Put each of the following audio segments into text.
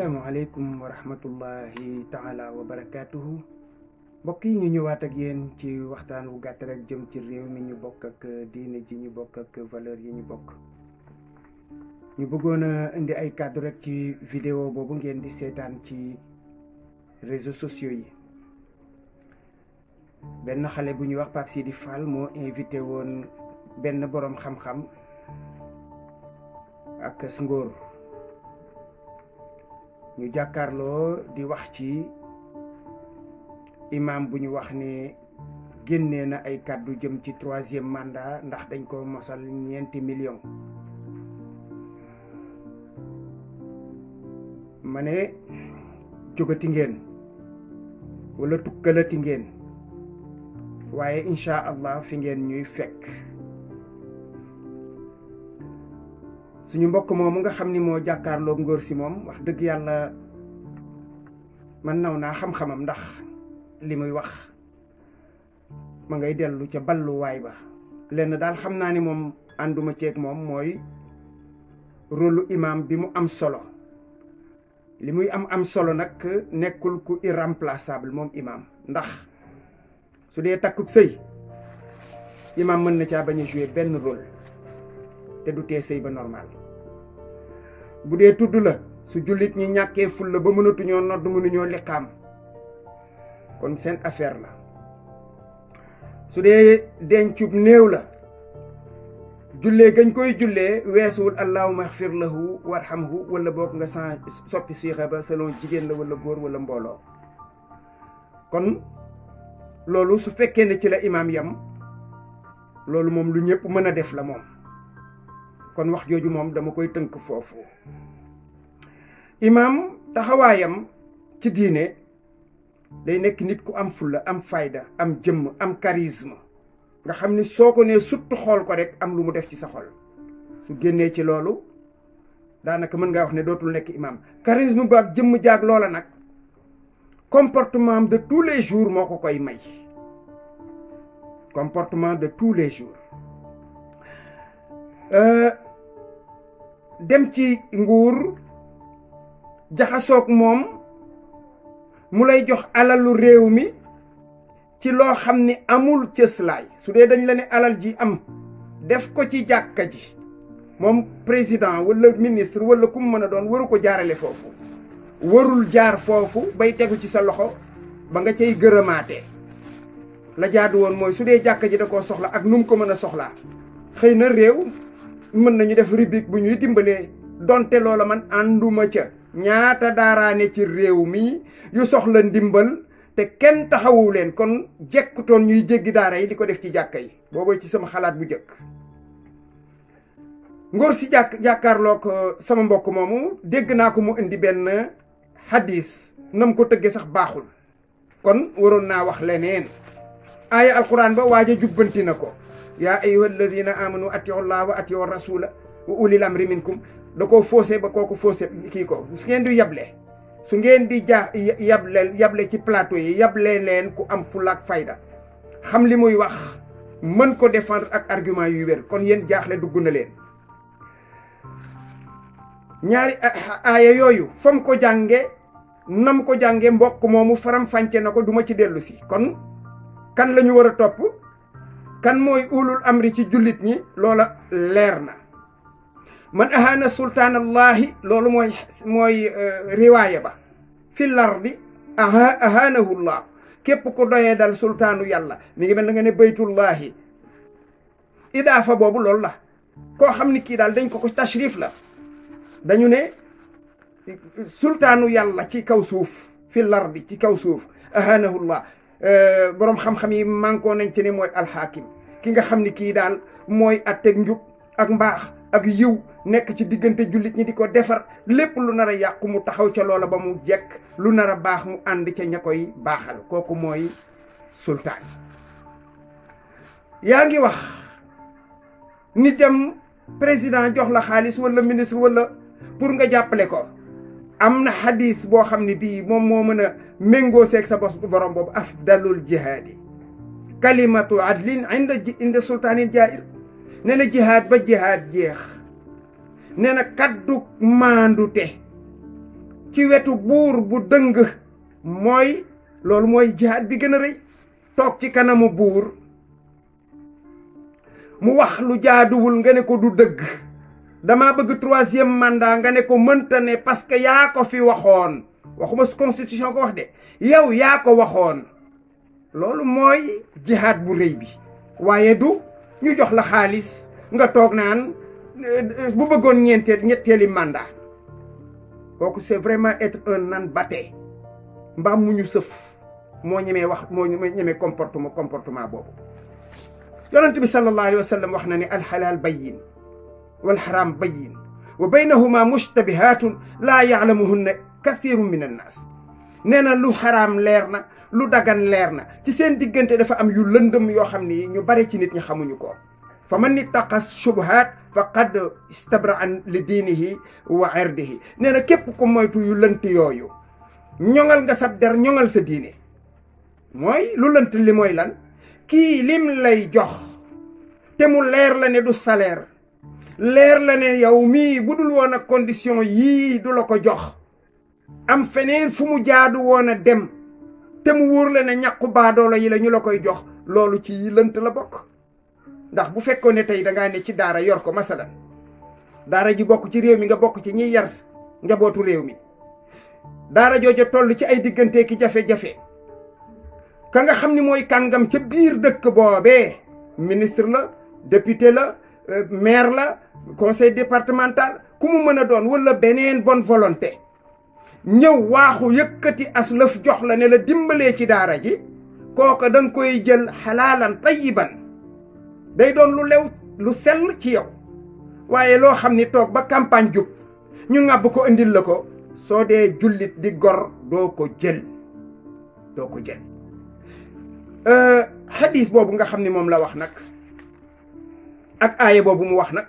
asalaamaaleykum wa rahmatullahi taala wa barakaatuhu. mbokk yi ñu ñëwaat ak yéen ci waxtaan wu gàtt rek jëm ci réew mi ñu bokk ak diine ji ñu bokk ak valeur yi ñu bokk. ñu bëggoon a indi ay kàddu rek ci vidéo boobu ngeen di seetaan ci réseaux sociaux yi. benn xale bu ñuy wax Pape Sidi Fall moo invité woon benn boroom xam-xam ak Ngor ñu jàkkaarloo di wax ci imam bu ñu wax ne génnee na ay kàddu jëm ci 3e mandat ndax dañ ko mosal 4 millions. ma ne jógati ngeen wala tukkalati ngeen waaye incha allah fi ngeen ñuy fekk. suñu mbokk moomu nga xam ni moo jàkkaarloo Ngor si moom wax dëgg yàlla man naw naa xam-xamam ndax li muy wax ma ngay dellu ca balluwaay ba. lenn daal xam naa ni moom ànduma ceeg moom mooy rôlu imam bi mu am solo. li muy am solo nag nekkul ku irremplaçable moom imam, ndax su dee takkub sëy imam mën na caa bañ a jouer benn rôle te du tee sëy ba normal. bu dee tudd la su jullit ñi ñàkkee fulla ba mënatuñoo nodd mënuñoo liqaam kon seen affaire la. su dee dencub néew la jullee gañ koy jullee weesuwul allahumma xfir lahu warhamhu wala boog nga soppi siixa ba selon jigéen la wala góor wala mbooloo. kon loolu su fekkee ne ci la imaam yam loolu moom lu ñëpp mën a def la moom. kon wax jooju moom dama koy tënk foofu. imaam taxawaayam ci diine day nekk nit ku am fulla am fayda am jëmm am charisme nga xam ni soo ko nee suttu xool ko rek am lu mu def ci sa xol. su génnee ci loolu daanaka mën ngaa wax ne dootul nekk imaam. charisme ba ak jëmm jaag loola nag comportement de tous les jours moo ko koy may. comportement de tous les jours. dem ci nguur jaxasoog moom mu lay jox alalu réew mi ci loo xam ne amul cëslaay. su dee dañ la ne alal ji am def ko ci jàkka ji moom président wala ministre wala ku mu mën a doon waru ko jaarale foofu. warul jaar foofu bay tegu ci sa loxo ba nga cay gërëmaatee. la jaadu woon mooy su dee jàkka ji da koo soxla ak nu mu ko mën a soxlaa. xëy na réew mën nañu def rubrique bu ñuy dimbalee donte loola man ànduma ca. ñaata daaraane ci réew mi yu soxla ndimbal te kenn taxawu leen kon jekkutoon ñuy jéggi daara yi di ko def ci jàkka yi. booboo ci sama xalaat bu jëkk. Ngor si jàkkaarloo ko sama mbokk moomu dégg naa ko mu indi benn hadis nam ko tëgge sax baaxul. kon waroon naa wax leneen. aaya alquran ba waaj a jubbanti na ko. yaa ayyuha alladina amanu atiu llah wa atiu rasula wa ulil amri minkum. da koo faussé ba kooku faussé kii ko su ngeen di yable su ngeen di yable ci plateau yi yable leen ku am fulla ak fayda xam li muy wax mën ko défendre ak argument yu wér. kon yéen jaaxle dugg na leen. ñaari aaya yooyu fam ko jànge nam ko jànge mbokk moomu faram fànce na ko duma ci dellu si. kon kan la ñu war a topp kan mooy ulul amri ci jullit ñi loola leer na. man ahaana sultaan allahi loolu mooy riwaaya ba fi lardi ahaanahu llah. képp ku doyee dal sultaanu yàlla mi ngi mel na nga ne baytullahi. idaafa boobu loolu la koo xam ni kii daal dañ ko tashrif la. dañu ne sultaanu yàlla ci kaw suuf fi lardi ci kaw suuf ahaanahu llah. boroom xam-xam yi mànkoo nañ ci ne mooy alxaakim ki nga xam ni kii daal mooy atteg njub ak mbaax ak yiw nekk ci diggante jullit ñi di ko defar lépp lu nar a yàqu mu taxaw ca loola ba mu jekk lu nar a baax mu ànd ca ña koy baaxal. kooku mooy sultaan. yaa ngi wax nit dem président jox la xaalis wala ministre wala pour nga jàppale ko. am na xadis boo xam ne bii moom moo mën a méngoo seeg sa bos borom boobu afdalul jihaadi kalimatu adlin inda sultaanin jair. nee na jihaad ba jihaad jeex nee na kaddu maandute ci wetu buur bu dëng mooy loolu mooy jihaad bi gën a rëy toog ci kanamu buur mu wax lu jaaduwul nga ne ko du dëgg dama bëgg 3e mandat nga ne ko mënta ne parce que yaa ko fi waxoon waxuma constitution ko wax de yow yaa ko waxoon loolu mooy jihaad bu rëy bi waaye du ñu jox la xaalis nga toog naan bu bëggoon ñetteeli mandat kooku c'est vraiment être un nan baté mbaam mu ñu sëf moo ñemee wax moo ñemee comportement boobu yonent bi sallallahu alayhi wa sallam wax na ne alxalaal bayyin walxaraam bayyin wa baynahuma mushtabihatun laa ya'lamuhunna kathirun min annaas nee na lu xaraam leer na lu dagan leer na ci seen diggante dafa am yu lëndëm yoo xam ni ñu bari ci nit ñi xamuñu ko fa man ittaqa shubuhaat faqad istabraa li diinihi wa irdihi nee na képp ko moytu yu lënt yooyu ñoŋal nga sab der ñoŋal sa diine mooy lu lënt li mooy lan kii lim lay jox te mu leer la ne du salaire leer la ne yow mii bu dul woon ak condition yii du la ko jox am feneen fu mu jaadu woon a dem te mu wóor la ne ñàqu baadoola yi la ñu la koy jox loolu ci yi lënt la bokk ndax bu fekkoon ne tey dangaa ne ci daara yor ko masalan daara ji bokk ci réew mi nga bokk ci ñiy yar njabootu réew mi daara jooja toll ci ay diggante ki jafe-jafe ka nga xam ni mooy kàngam ca biir dëkk boobee ministre la député la maire la conseil départemental ku mu mën a doon wala beneen bonne volonté ñëw waaxu yëkkati as lëf jox la ne la dimbalee ci daara ji kooka da nga koy jël xalaalan tayiban day doon lu lew lu sell ci yow waaye loo xam ni toog ba campagne jub ñu ŋàbb ko indil la ko soo dee jullit di gor doo ko jël xadis boobu nga xam ni moom la wax nag ak aaya boobu mu wax nag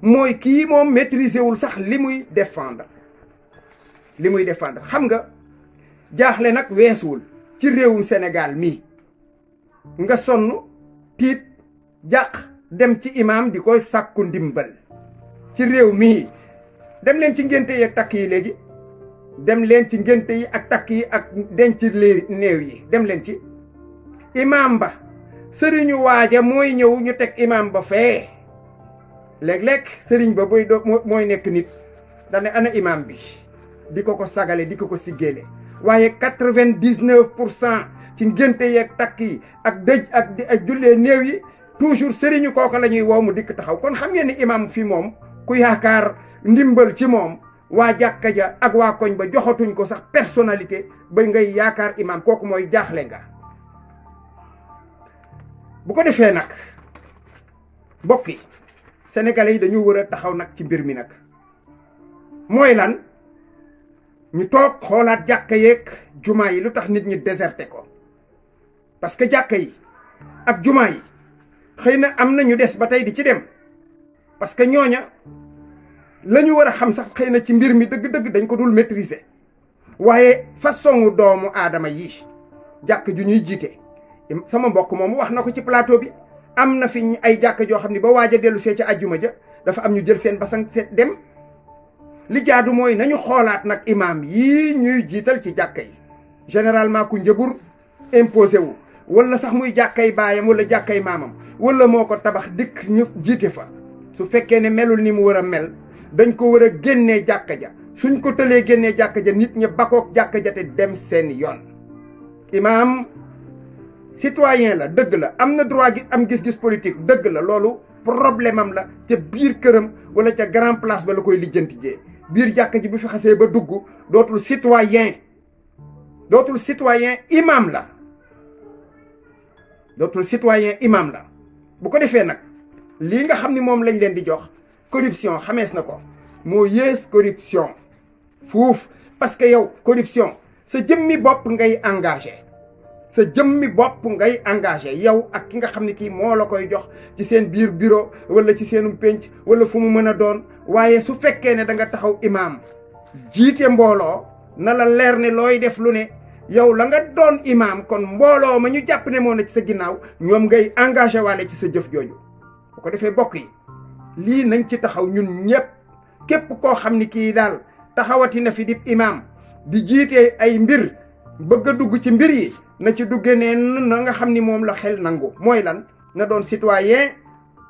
mooy kii moom maîtriser wul sax li muy défendre xam nga jaaxle nag weesuwul ci réewum Sénégal mii nga sonn tiit jàq dem ci imam di koy sàkku ndimbal ci réew mii dem leen ci ngénte yi ak takk yi léegi dem leen ci ngénte yi ak takk yi ak denc néew yi dem leen ci imam ba sëriñu waaja mooy ñëw ñu teg imam ba fee léeg-léeg sëriñ ba mooy nekk nit dane ana imam bi di ko sagale di ko siggeele waaye 99% ci ngénte yi ak takk yi ak dëj ak jullee néew yi toujours sëriñu kooku la ñuy woo mu dikk taxaw kon xam ngeen ni imam fi moom ku yaakaar ndimbal ci moom waa jàkka ja ak waa koñ ba joxatuñ ko sax personnalité ba ngay yaakaar imam kooku mooy jaaxle nga bu ko defee nag mbokk yi sénégalais yi dañu war a taxaw nag ci mbir mi nag mooy lan ñu toog xoolaat jàkka yeeg jumaa yi lu tax nit ñi déserté ko parce que jàkka yi ak jumaa yi xëy na am na ñu des ba tey di ci dem parce que ñooña la ñu war a xam sax xëy na ci mbir mi dëgg-dëgg dañ ko dul maîtriser waaye façon doomu aadama yi jàkk ju ñuy jiite sama mbokk moom wax na ko ci plateau bi am na fi ay jàkk joo xam ne ba waaj a dellu see ci àjjuma ja dafa am ñu jël seen basang seet dem li jaadu mooy nañu xoolaat nag imam yii ñuy jiital ci jàkka yi généralement ku njëbur imposé wu wala sax muy jàkkay baayam wala jàkkay maamam wala moo ko tabax dikk ñu jiite fa su fekkee ne melul ni mu war a mel dañ ko war a génnee jàkka ja suñ ko tëlee génnee jàkka ja nit ñi bakook jàkka ja te dem seen yoon imam citoyen la dëgg la am na droit gi am gis-gis politique dëgg la loolu problème am la ca biir këram wala ca grand place ba la koy lijjanti jee biir jàkka ji bu fi xasee ba dugg dootul citoyen imam la bu ko defee nag lii nga xam ni moom lañ leen di jox corruption xamees na ko moo yées corruption fuuf parce que yow corruption sa jëmmi bopp ngay engagé yow ak ki nga xam ne kii moo la koy jox ci seen biir bureau wala ci seenum pénc wala fu mu mën a doon waaye su fekkee ne da nga taxaw imam jiite mbooloo na la leer ne looy def lu ne yow la nga doon imam kon mbooloo ma ñu jàpp ne moo na ci sa ginnaaw ñoom ngay engagé waale ci sa jëf jooju bu ko defee bokk yi lii nañ ci taxaw ñun ñëpp képp koo xam ni kii daal taxawati na fi di imam di jiite ay mbir bëgg a dugg ci mbir yi na ci dugge neen na nga xam ni moom la xel nangu mooy lan na doon citoyen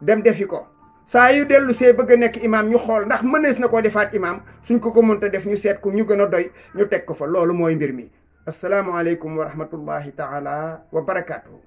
dem defi ko saa yu dellu see bëgg a nekk imam ñu xool ndax mënees na koo defaat imam suñ ko mënta def ñu seet ko ñu gën a doy ñu teg ko fa loolu mooy mbir mi assalaamu aleykum wa rahmatullahi taala wa barakaatuhu